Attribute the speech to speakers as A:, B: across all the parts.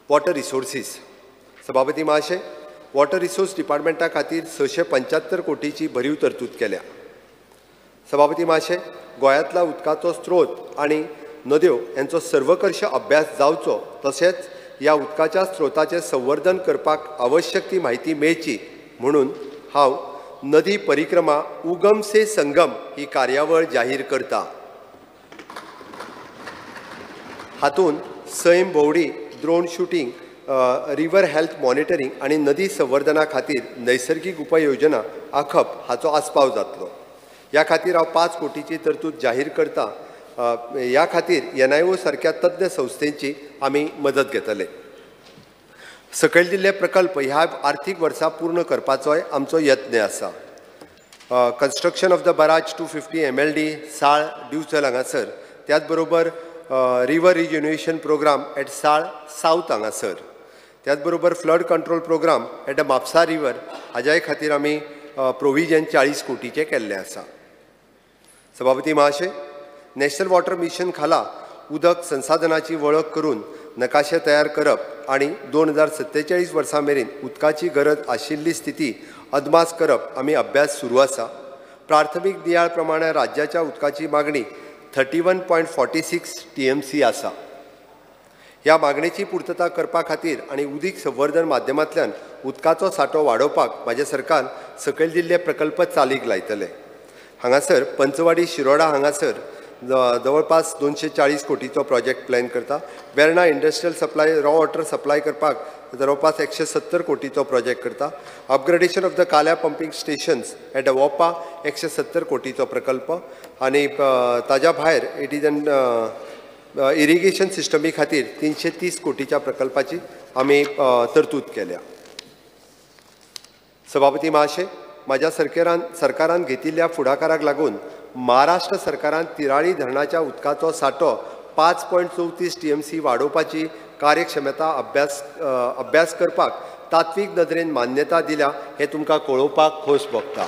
A: Water resources. सभापती महाशय, water resource डिपार्टमेंटा खातीर 675 कोटीची भरीव तरतूद केल्या. सभापती महाशय, गोंयांतला उदकाचो स्रोत आनी नद्यो यांचो सर्वकर्ष अभ्यास जावचो तशेंच ह्या उदकाच्या स्रोताचें संवर्धन करपाक आवश्यक ती म्हायती मेळची म्हणून हांव नदी परिक्रमा उगम से संगम ही कार्यावळ जाहीर करता. हातूंत सैम भोंवडी, drone shooting, river health monitoring आनी नदी संवर्धना खातीर नैसर्गीक उपाय योजना आंखप हाचो आस्पाव जातलो. ह्या खातीर हांव 5 कोटीची तरतूद जाहीर करता. ह्या खातीर NIO सारक्या तज्ञ संस्थेची आमी मदत घेतले. सकयल दिल्ले प्रकल्प ह्या आर्थीक वर्सा पूर्ण करपाचोय आमचो यत्न आसा. Construction of the barrage 250 MLD Sal Divchal हांगासर, त्याच बरोबर river rejuvenation programme at Sal south हांगासर, त्याच बरोबर flood control programme at the Mapusa river हाज्याय खातीर आमी प्रोविजन 40 कोटीचें केल्लें आसा. सभापती महाशय, नॅशनल वॉटर मिशन खाला उदक संसाधनाची वळख करून नकाशे तयार करप आनी 2047 वर्सां मेरेन उदकाची गरज आशिल्ली स्थिती अदमास करप आमी अभ्यास सुरू आसा. प्राथमीक नियाळ प्रमाणे राज्याच्या उदकाची मागणी 31.46 TMC आसा. ह्या मागणेची पुर्तता करपा खातीर आनी उदीक संवर्धन माध्यमांतल्यान उदकाचो सांठो वाडोवपाक म्हाजें सरकार सकयल दिल्ले प्रकल्प चालीक लायतले. हांगासर पंचवाडी शिरोडा हांगासर जवळपास 240 कोटीचो प्रोजेक्ट प्लॅन करता. Verna industrial supply raw water supply करपाक जवळपास 170 कोटीचो प्रोजेक्ट करता. Upgradation of the Kalya pumping stations at Mopa 170 कोटीचो प्रकल्प आनी ताज्या भायर it is an irrigation सिस्टमी खातीर 330 कोटीच्या प्रकल्पाची आमी तरतूद केल्या. सभापती महाशय, म्हाज्या सरकारान घेतिल्ल्या फुडाकाराक लागून महाराष्ट्र सरकारान तिराळी धरणाच्या उदकाचो सांठो 5.34 TMC वाडोवपाची कार्यक्षमता अभ्यास करपाक तात्वीक नदरेन मान्यता दिल्या हें तुमकां कळोवपाक खोस भोगता.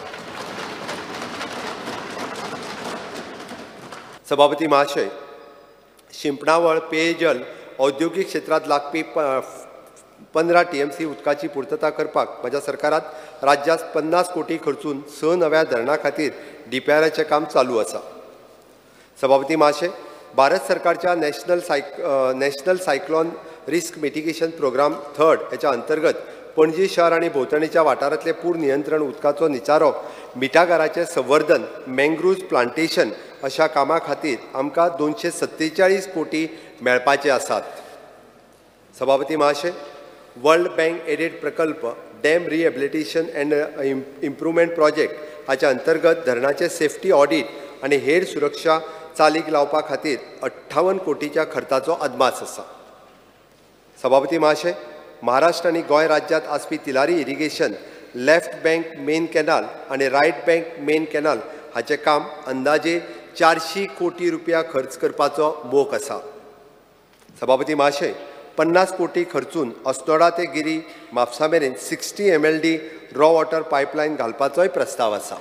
A: सभापती महाशय, शिंपणावळ, पेयजल, औद्योगीक क्षेत्रांत लागपी 15 TMC उदकाची पुर्तता करपाक म्हज्या सरकारात राज्यांत 50 कोटी खर्चून 6 नव्या धरणा खातीर DPRचें काम चालू आसा. सभापती महाशय, भारत सरकारच्या national cyclone risk mitigation programme 3 हेच्या अंतर्गत पणजी शहर आनी भोंवतणीच्या वाठारांतले पूर नियंत्रण, उदकाचो निचारो, मिठागाराचें संवर्धन, मँग्रुव्ज प्लांटेशन अशा कामां खातीर आमकां 247 कोटी मेळपाचे आसात. सभापती महाशय, वर्ल्ड बँक एडेड प्रकल्प dam rehabilitation and improvement project हाच्या अंतर्गत धरणाचे सेफ्टी ऑडीट आनी हेर सुरक्षा चालीक लावपा खातीर 58 कोटीच्या खर्चाचो अदमास आसा. सभापती महाशय, महाराष्ट्र आनी गोंय राज्यांत आसपी Tillari irrigation left bank main canal आनी रायट बँक मेन कॅनाल हाचें काम अंदाजे 400 कोटी रुपया खर्च करपाचो मोख आसा. सभापती महाशय, 50 कोटी खर्चून अस्नोडा ते गिरी म्हापसा मेरेन 60 MLD raw water pipeline घालपाचोय प्रस्ताव आसा.